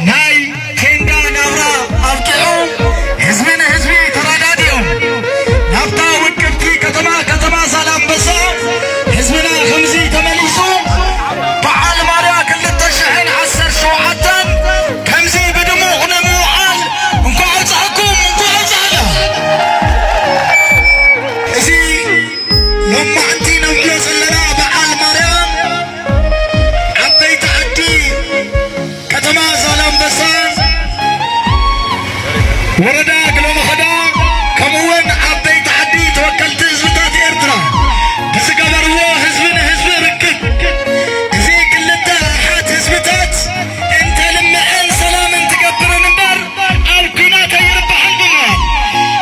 ናይ ቴንዳ ናብራ ኣብቂዑ፣ ህዝቢ ንህዝቢ ተረዳዲኦም ናብታ ውቅብቲ ከተማ፣ ከተማ ዛላምበሳ ህዝብና ከምዚ ተመሊሱ፣ በዓል ማርያ ክልተ ሽሕን ዓሰርተ ሸውዓተን ከምዚ ብድሙቕ ንምውዓል እንኳዕ ኣብፀሐኩም፣ እንኳዕ ኣብፀሐና። እዚ ሎማዕንቲ ነብሎ ዘለና በዓል ማርያ ዓበይቲ ዓዲ ከተማ ዛላምበሳ፣ ወረዳ ግሎመኸዳ፣ ከምኡውን ዓበይቲ ዓዲ ተወከልቲ ህዝብታት ኤርትራ ብዝገበርዎ ህዝቢ ንህዝቢ ርክብ፣ እዚ ክልተ ኣሓት ህዝብታት እንተልምዕን ሰላምን ትገብርን እምበር ኣብ ኲናት ኣይርብሓን ብምባል፣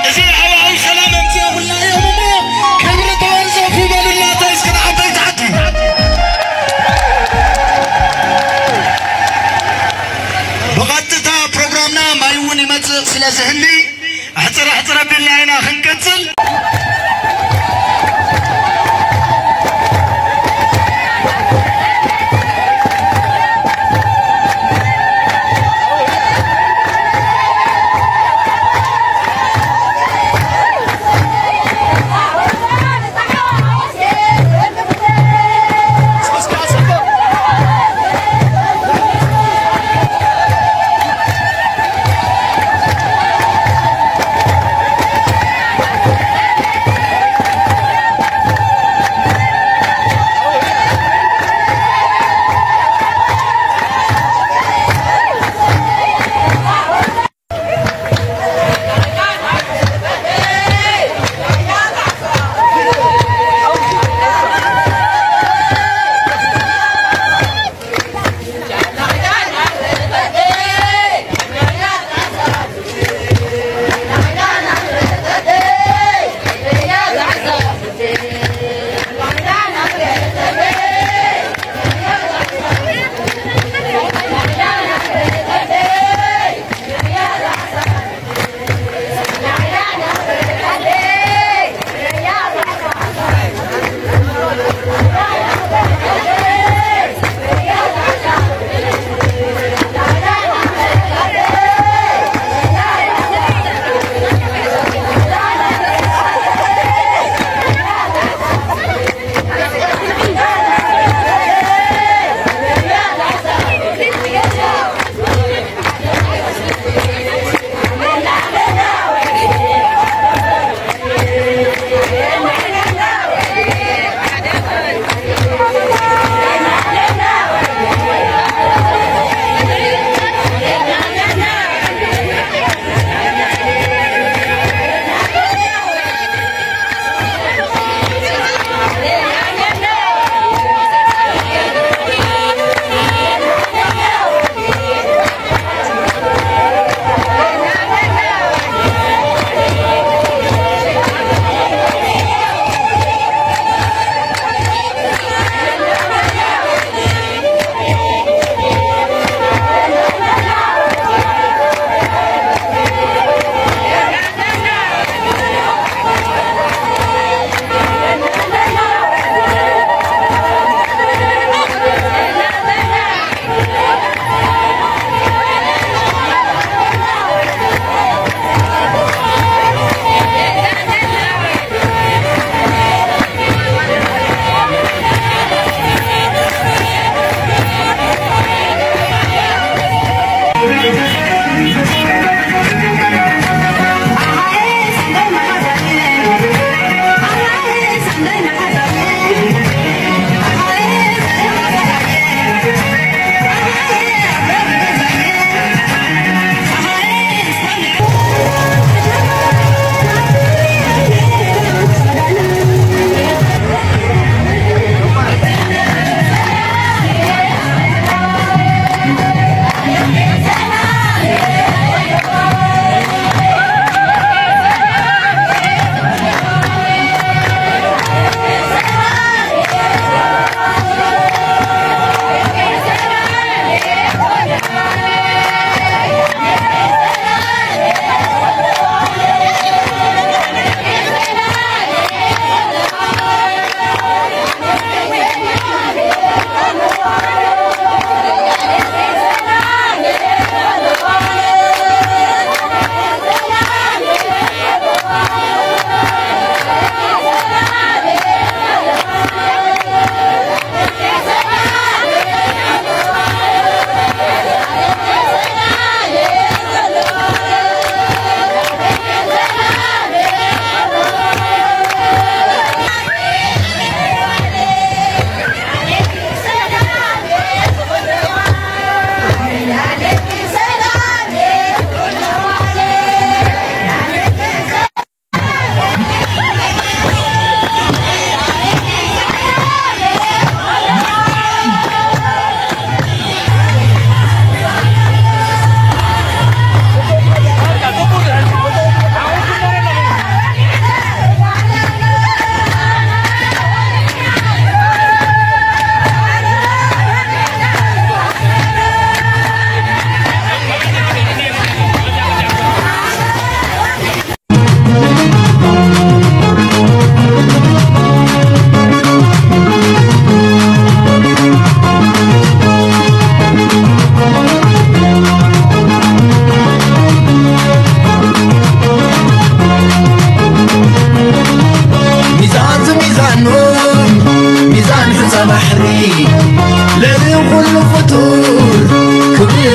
እዚ ኣባኡ ሰላም ኣምጺኦምልና እዮም እሞ፣ ክብሪ ተወርዘፉ በሉላታ እስኪ ንዓበይቲ ዓዲ። ብቐጥታ ፕሮግራምና ማይ እውን ይመጽእ ስለ ዝህሊ፣ ኣሕጽር ኣሕጽር ኣቢልና ኢና ክንቅጽል።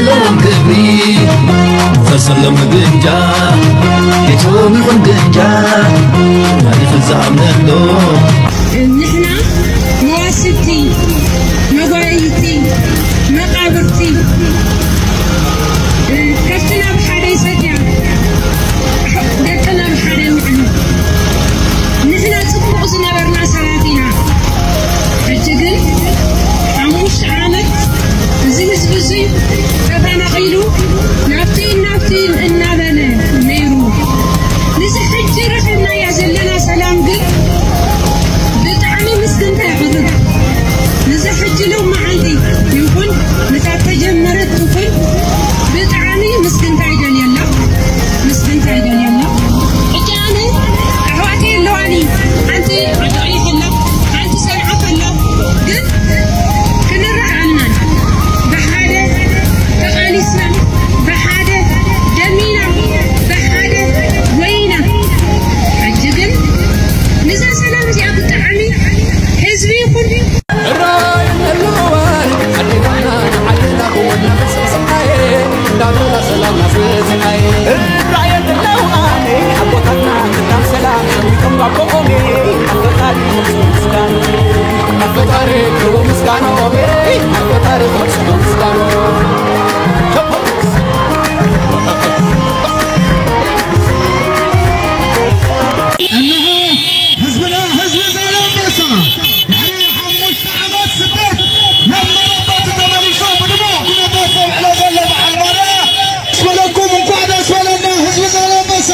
ለዎም ክብሪ ፈሰሎም ግንጃ፣ ቤቶም ይኹን ግንጃ፣ ታሪኽ ዝኣምነሎም። ንሕና መዋስብቲ፣ መጓየይቲ፣ መቓብርቲ፣ ከብትና ብሓደ ይሰትያ፣ ደቅና ብሓደ ይውዕሉ። ንሕና ጽቡቕ ዝነበርና ሰባት ኢና። ሕጂ ግን ሓሙሽተ ዓመት እዚ ህዝቢ እዚ ተፈናቒሉ ናብቲ ናብቲ እናበለ ነይሩ። ንዚ ሕጂ ረኺብናያ ዘለና ሰላም ግን ብጣዕሚ ምስግንታ የቕርብ። ንዚ ሕጂ ሎማዓንቲ ይኹን ንታ ተጀመረት ትኹን ብጣዕሚ ምስግንታ ይደልየላ፣ ምስግንታ ይደልየላ። ሕጂ ኣነ ኣሕዋተይ ኣለዋኒ፣ ሓንቲ ዓዲ ቀይሕ ኣላ፣ ሓንቲ ሰንዓፈ ኣላ። ግን ክንረኣኣልና ብሓደ ተቓሊስና፣ ብሓደ ደሚና፣ ብሓደ ጎይና። ሕጂ ግን ንዛ ሰላም እዚኣ ብጣዕሚ ህዝቢ ይኹን ራእየን ኣለዋን ኣዴታትና ንዓድና ክወና ብፅፅናየ እንዳበላ ሰላም ናስናየ። ራእየን ኣለዋን ኣቦታትና እንዳም ሰላም ሸዊቶም ባቦኦሜ ኣብ ፈጣሪ ክወፅኡ ምስጋኖ፣ ኣብ ፈጣሪ ክወፅኡ ምስጋኖ፣ ኣብ ፈጣሪ ክወፅኡ ምስጋኖ። እነሆ ህዝብና ህዝቢ ዛላምበሳ ድሕሪ ሓሙሽተ ዓመት ስደት ናብ መረበቱ ተመሊሱ ብድሙቕ ኩነታት ዘብዕሎ ዘሎ በዓል ማራ ደስ በለኩም፣ እንኳዕ ደስ በለና ህዝቢ ዛላምበሳ።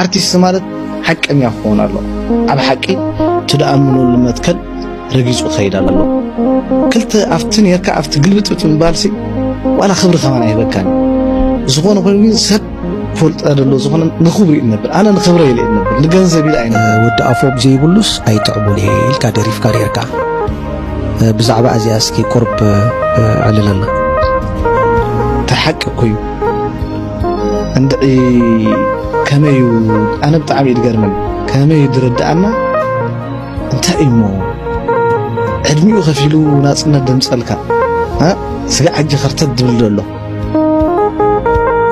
ኣርቲስት ማለት ሓቀኛ ክኸውን ኣለዎ። ኣብ ሓቂ እቲ ድኣምነሉ መትከል ረጊጹ ክኸይድ ኣለዎ። ክልተ ኣብቲ ኔርካ ኣብቲ ግልብጥብጥ ምባልሲ ዋላ ክብሪ ከማን ኣይህበካን። ዝኾነ ኮይኑ ግን ሰብ ክፈልጦ ደሎ ዝኾነ ንኽብሪ እዩ እነብር። ኣነ ንኽብረ ኢለ እየ እነብር፣ ንገንዘብ ኢለ ኣይነብር። ወዲ ኣፎም ዘይብሉስ ኣይጥዕሙን እየ ኢልካ ደሪፍካ ኔርካ። ብዛዕባ እዚኣ እስኪ ቁርብ ኣዕልለና። እቲ ሓቂ እኮ እዩ። እንድዒ ከመይ እዩ? ኣነ ብጣዕሚ እዩ ዝገርመኒ። ከመይ እዩ ዝርድኣና? እንታይ እዩ እሞ ዕድሚኡ ከፊሉ ናጽነት ደምጸልካ? እ? ስጋዕ ሕጂ ከርተት ዝብል ዘሎ።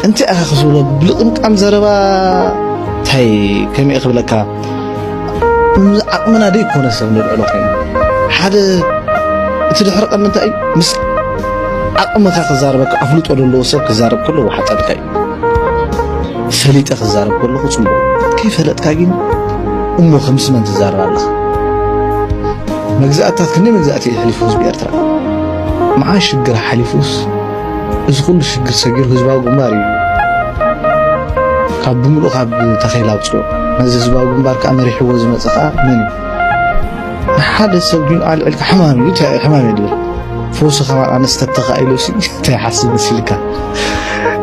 እንታይ ኢኻ ክትብሎ? ብልቕምቃም ዘረባ እንታይ ከመይ ክብለካ? ዓቕምና ደይኮነ ሰብ ነልዕሎ ኮይኑ። ሓደ እቲ ድሕሪ ቀንዲ እንታይ እዩ? ምስ ዓቕምኻ ክዛረበካ፣ ኣፍልጦ ዘለዎ ሰብ ክዛረብ ከሎ ወሓጠልካ እዩ። ፈሊጠ ክዛረብ ከለኹ ጽቡቕ። ከይፈለጥካ ግን እሞ ከምስ መን ትዛረብ ኣለኻ? መግዛእትታት ክንደይ መግዛእቲ እዩ ኣሕሊፉ ህዝቢ ኤርትራ? መዓት ሽግር ሓሊፉስ፣ እዚ ኩሉ ሽግር ሰጊሩ ህዝባዊ ግንባር እዩ ካብ ብምሉእ ካብ ተኼላ ኣውፅኦ። ነዚ ህዝባዊ ግንባር ከዓ መሪሕዎ ዝመፀ ከዓ መን እዩ? ንሓደ ሰብ ግን ኣልዕልካ ሕማም እዩ፣ እንታይ ሕማም እዩ ድብል? ፈውሲ ከማን ኣነስ ተተኻኢሉ ሲ እንታይ ሓስብ መሲልካ?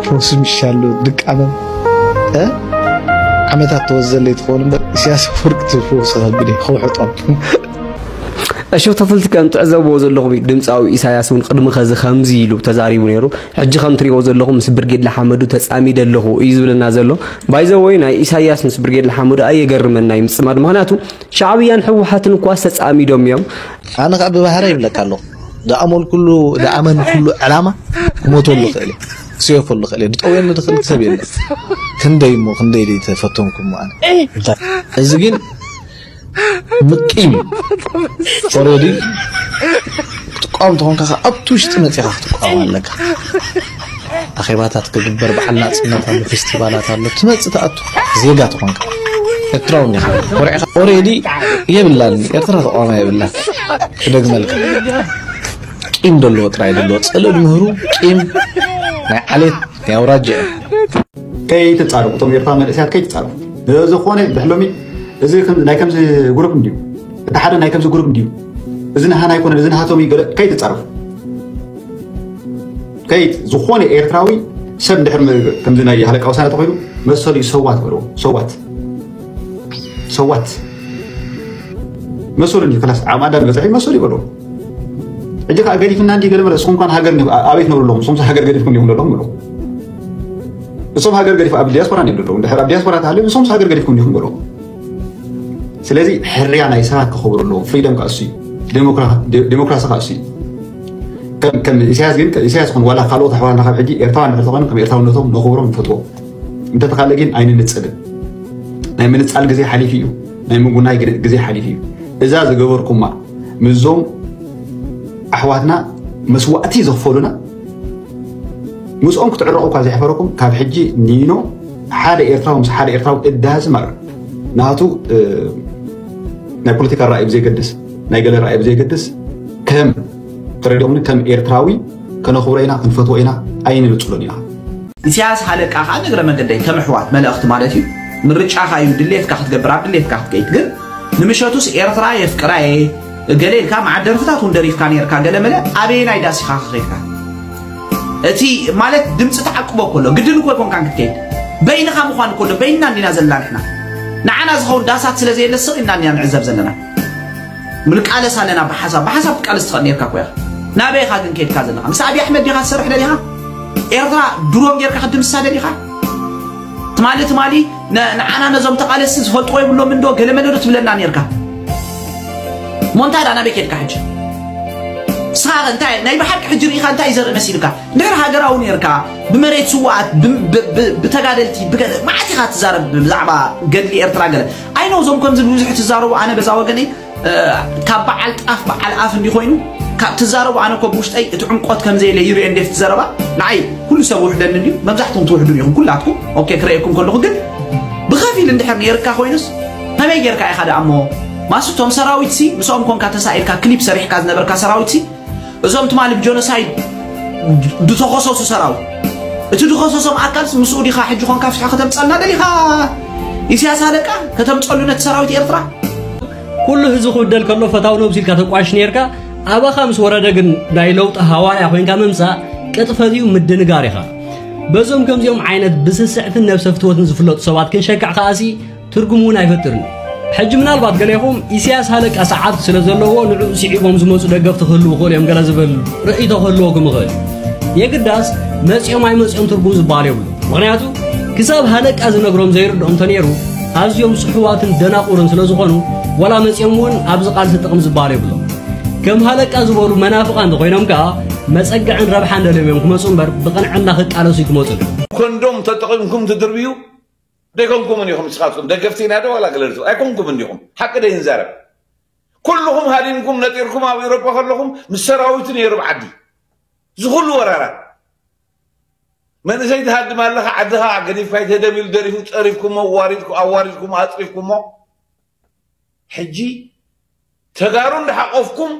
ፈውሲ ምሻሉ ድቃመም፣ እ? ዓመታት ተወዘለይ ትኸውን እምበር፣ ኢሳያስ ኣፈወርቂ ትብል ፈውሲ ከብል እዩ፣ ከውሕጦም። እሺ፣ ተፈልቲ ከም ትዕዘብዎ ዘለኹም እዩ። ድምፃዊ ኢሳያስ እውን ቅድሚ ኸዚ ከምዚ ኢሉ ተዛሪቡ ነይሩ። ሕጂ ከም ትሪእዎ ዘለኹም ምስ ብርጌድ ንሓመዱ ተፃሚደ ኣለኹ እዩ ዝብለና ዘሎ። ባይዘወይ ናይ ኢሳያስ ምስ ብርጌድ ንሓመዱ ኣየገርመና እዩ ምፅማድ። ምኽንያቱ ሻዕብያን ህወሓትን እኳስ ተፃሚዶም እዮም። ኣነ ከዓ ብባህረ ይብለካ ኣለኹ። ደኣመል ኩሉ ደኣመን ኩሉ ዕላማ ክሞተሉ ይኽእል እዩ፣ ክስየፈሉ ይኽእል እዩ። ዝጠውየኒ ዝኽእል ሰብ የለን። ክንደይ እሞ ክንደይ ደይ ተፈተንኩም ኣነ። እዚ ግን ምቂም ኦሬዲ ክትቃወም ተኾንካ ከዓ ኣብቲ ውሽጢ መፂኻ ክትቃወም ኣለካ። ኣኼባታት ክግበር፣ በዓል ናፅነት ኣሎ፣ ፌስቲቫላት ኣሎ፣ ትመፅእ ትኣቱ። ዜጋ ተኾንካ ኤርትራዊ እንዲኻ፣ ኮሪዕኻ ኦሬዲ የብላን፣ ኤርትራ ተቃዋማይ የብላን። ክደግመልካ፣ ቂም ዘለዎ ጥራይ ዘለዎ፣ ፅልእ ምህሩ ቂም ናይ ዓሌት ናይ ኣውራጃ እዩ። ከይትጻረፉ፣ እቶም ኤርትራ መንእሰያት ከይትጻረፉ። ዝኾነ ድሕሎሚ እዚ ከም ናይ ከምዚ ግሩፕ እንዲዩ፣ እቲ ሓደ ናይ ከምዚ ግሩፕ እንዲዩ፣ እዚ ንሃና ኣይኮነን፣ እዚ ንሃቶም እዩ ገለ፣ ከይትጻረፉ። ከይት ዝኾነ ኤርትራዊ ሰብ እንድሕር ም- ከምዚ ናይ ሃለቃ ውሳነ ተኾይኑ መሰሉ እዩ። ሰዋት በልዎ፣ ሰዋት ሰዋት መሰሉ እንዲ ክላስ ዓማዳ በፅሒ መሰሉ ይበልዎ። ሕጂ ከዓ ገዲፍና እንዲ ገለ መለ እስኹም ኳን ሃገር ኒ- ኣበይ ትነብሩ ኣለኹም? እስኹም ሃገር ገዲፍኩም ዲኹም ዘለኹም በልዎ። እሶም ሃገር ገዲፍ ኣብ ዲያስፖራ እዮም ዘለዉ። እንድሕር ኣብ ዲያስፖራ ተሃልዩ ንሶምስ ሃገር ገዲፍኩም ዲኹም በልዎ። ስለዚ ሕርያ ናይ ሰባት ክኸብሩ ኣለዎም። ፍሪደም ከዓ እሱ እዩ። ዴሞክራ- ዴ- ዴሞክራሲ ከዓ እሱ እዩ። ከም ከም ኢሳያስ ግን ኢሳያስ ኹን ዋላ ካልኦት ኣሕዋትና ካብ ሕጂ ኤርትራውያን እንድሕር ተኾይኑ ከም ኤርትራውነቶም ነኽብሮም ንፈትዎም። እንተተኻለ ግን ኣይንንጽልን። ናይ ምንጻል ግዜ ሓሊፉ እዩ። ናይ ምጉናይ ግዜ ሓሊፉ እዩ። እዛ ዝገበርኩማ ምስዞም ኣሕዋትና መስዋእቲ ዘኽፈሉና ምስኦም ክትዕረቑ እኳ ዘይሕፈረኩም ካብ ሕጂ ኒኖ ሓደ ኤርትራዊ ምስ ሓደ ኤርትራዊ እዳዝ ማለት ናቱ ናይ ፖለቲካ ራእይ ብዘይገድስ ናይ ገለ ራእይ ብዘይገድስ ከም ተረዲኦምኒ ከም ኤርትራዊ ከነኽብሮ ኢና ክንፈትዎ ኢና ኣይንንጽሎን ኢና። ኢሳያስ ሃለቃ ከዓ ንእግረ መገደይ ከም ኣሕዋት መልእኽቲ ማለት እዩ። ምርጫኻ እዩ ድሌትካ ክትገብር ኣብ ድሌትካ ክትከይድ ግን ንምሸቱስ ኤርትራ የፍቅራ እየ ገለ ኢልካ መዓት ደርፍታት እውን ደሪፍካ ነይርካ ገለ መለ ኣበየናይ ዳስ ኢኻ ከኸይድካ እቲ ማለት ድምፂ ተዓቅቦ ከሎ ግድን እኮ ኣይኮንካን ክትከይድ በይንኻ ምዃን ከሎ በይንና እንዲና ዘለና ንሕና ንዓና ዝኸውን ዳሳት ስለ ዘየለ ስቕ ኢልና እንዲና ንዕዘብ ዘለና ንቃለስ ኣለና ብሓሳብ ብሓሳብ ትቃለስ ትኽእል ነርካ እኮ ኢኻ ናበይ ኢኻ ግን ከይድካ ዘለኻ ምስ ኣብዪ ኣሕመድ ዲኻ ትሰርሕ ደሊኻ ኤርትራ ድሮን ጌርካ ክትድምስሳ ደሊኻ ትማሊ ትማሊ ንዓና ነዞም ተቃለስቲ ዝፈልጥዎ ይብሎም እንዶ ገለ መለ ዶ ትብለና ነርካ እሞ እንታይ ዳ ናበይ ከድካ ሕጂ ንስኻ እንታይ ናይ ብሓቂ ሕጂ ርኢኻ እንታይ ዘርኢ መሲልካ እንድሕር ሃገራዊ ነርካ ብመሬት ስዋኣት ብተጋደልቲ ማዓት ኢኻ ትዛረብ ብዛዕባ ገድሊ ኤርትራ ገለ ኣይኖ እዞም ከምዚ ብዙሕ ትዛረቡ ኣነ በዛ ወገነይ ካብ በዓል ጣፍ በዓል ኣፍ እንዲ ኮይኑ ካብ ትዛረቡ ኣነ ኮ ብውሽጠይ እቲ ዕምቆት ከም ዘየለ ይርኤ እንዴት ትዘረባ ንዓይ ኩሉ ሰብ ውሕደኒ እንዲዩ መብዛሕትኩም ትውሕዱን ኢኹም ኩላትኩም ኦኬ ክረኤኩም ከለኹ ግን ብኸፊል እንድሕር ነይርካ ኮይኑስ ከመይ ጌርካ ኢኻ ደኣ እሞ ማሱ እቶም ሰራዊት ሲ ምስኦም ኮንካ ተሳኢልካ ክሊፕ ሰሪሕካ ዝነበርካ ሰራዊት ሲ እዞም ትማሊ ብጆኖሳይድ ዝተኸሰሱ ሰራዊት እቲ ዝኸሰሶም ኣካልስ ምስኡ ዲኻ ሕጂ ኮንካ ፍትሒ ከተምፀልና ደሊኻ ኢሳያስ ኣለቃ ከተምፀሉ ነቲ ሰራዊት ኤርትራ ኩሉ ህዝቢ ክብደል ከሎ ፈታው ነብሱ ኢልካ ተቋሽ ነርካ ኣባኻ ምስ ወረደ ግን ናይ ለውጢ ሃዋርያ ኮይንካ ምምፃእ ቅጥፈት እዩ ምድንጋር ኢኻ በዞም ከምዚኦም ዓይነት ብስስዕትን ነብሰ ፍትወትን ዝፍለጡ ሰባት ክንሸክዕ ከኣሲ ትርጉም እውን ኣይፈጥርን ሕጂ ምናልባት ገሌኹም ኢሳያስ ሃለቃ ሰዓብቲ ስለ ዘለዎ ንዕኡ ስዒቦም ዝመፁ ደገፍቲ ክህልዉ ይኽእሉ እዮም ገለ ዝብል ርእይቶ ክህልወኩም ይኽእል የግዳስ መፂኦም ኣይመፂኦም ትርጉም ዝበሃል የብሉ ምኽንያቱ ክሳብ ሃለቃ ዝነግሮም ዘይርድኦም ተነይሩ ኣዝዮም ስሑዋትን ደናቑርን ስለ ዝኾኑ ዋላ መፂኦም እውን ኣብዚ ቃልሲ ጥቕም ዝበሃል የብሎም ከም ሃለቃ ዝበሉ መናፍቓ እንተኾይኖም ከኣ መፀግዕን ረብሓን ደልዮም እዮም ክመፁ እምበር ብቕንዕና ክቃለሱ እዩ ክመፁ ኮንዶም ተጠቒምኩም ትድርብዩ ደይኮንኩምን ኢኹም ንስኻትኩም ደገፍቲ ኢና ዶ ዋላ ገለልቲ ኣይኮንኩምን ኢኹም ሓቂ ደይንዛረብ ኩልኹም ሃዲምኩም ነጢርኩም ኣብ ኤውሮጳ ከለኹም ምስ ሰራዊት ነይሩ ብዓዲ ዝኹሉ ወራራት መንእሰይ ትሃድም ኣለኻ ዓድኻ ገዲፍካ ይትህደም ኢሉ ደሪፉ ጸሪፍኩሞ ዋሪድኩ ኣዋሪድኩሞ ኣጽሪፍኩሞ ሕጂ ተጋሩ እንዳሓቆፍኩም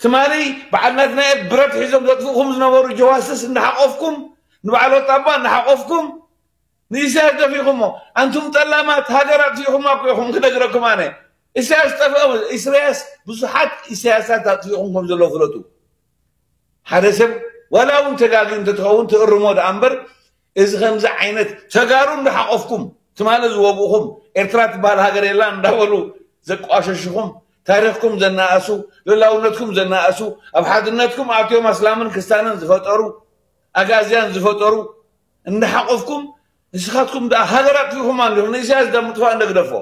ትማሊ በዓል ናትናኤል ብረት ሒዞም ዘጥፍእኹም ዝነበሩ ጀዋስስ እንዳሓቆፍኩም፣ ንበዓል ወጣባ እንዳሓቆፍኩም ንኢሳያስ ደፊኹሞ። ኣንቱም ጠላማት፣ ሃገር ኣጥፊእኹማ እኮ ኢኹም። ክነግረኩም ኣነ፣ ኢሳያስ ጠፍኦም። ኢሳያስ፣ ብዙሓት ኢሳያሳት ኣጥፊእኹም ከም ዘለዉ ፍለጡ። ሓደ ሰብ ዋላ እውን ተጋጊ እንተትኸውን ትእርሞ ደኣ እምበር፣ እዚ ከምዚ ዓይነት ተጋሩ እንዳሓቆፍኩም፣ ትማሊ ዝወግእኹም፣ ኤርትራ ትበሃል ሃገር የላን እንዳበሉ ዘቋሸሽኹም፣ ታሪኽኩም ዘናኣሱ፣ ልላውነትኩም ዘናኣሱ፣ ኣብ ሓድነትኩም ኣትዮም ኣስላምን ክስታንን ዝፈጠሩ፣ ኣጋዝያን ዝፈጠሩ እንዳሓቆፍኩም፣ ንስኻትኩም ደኣ ሃገር ኣጥፊእኹማ እንዲኹም። ንኢሳያስ ደኣ ምጥፋእ እንደግደፎ።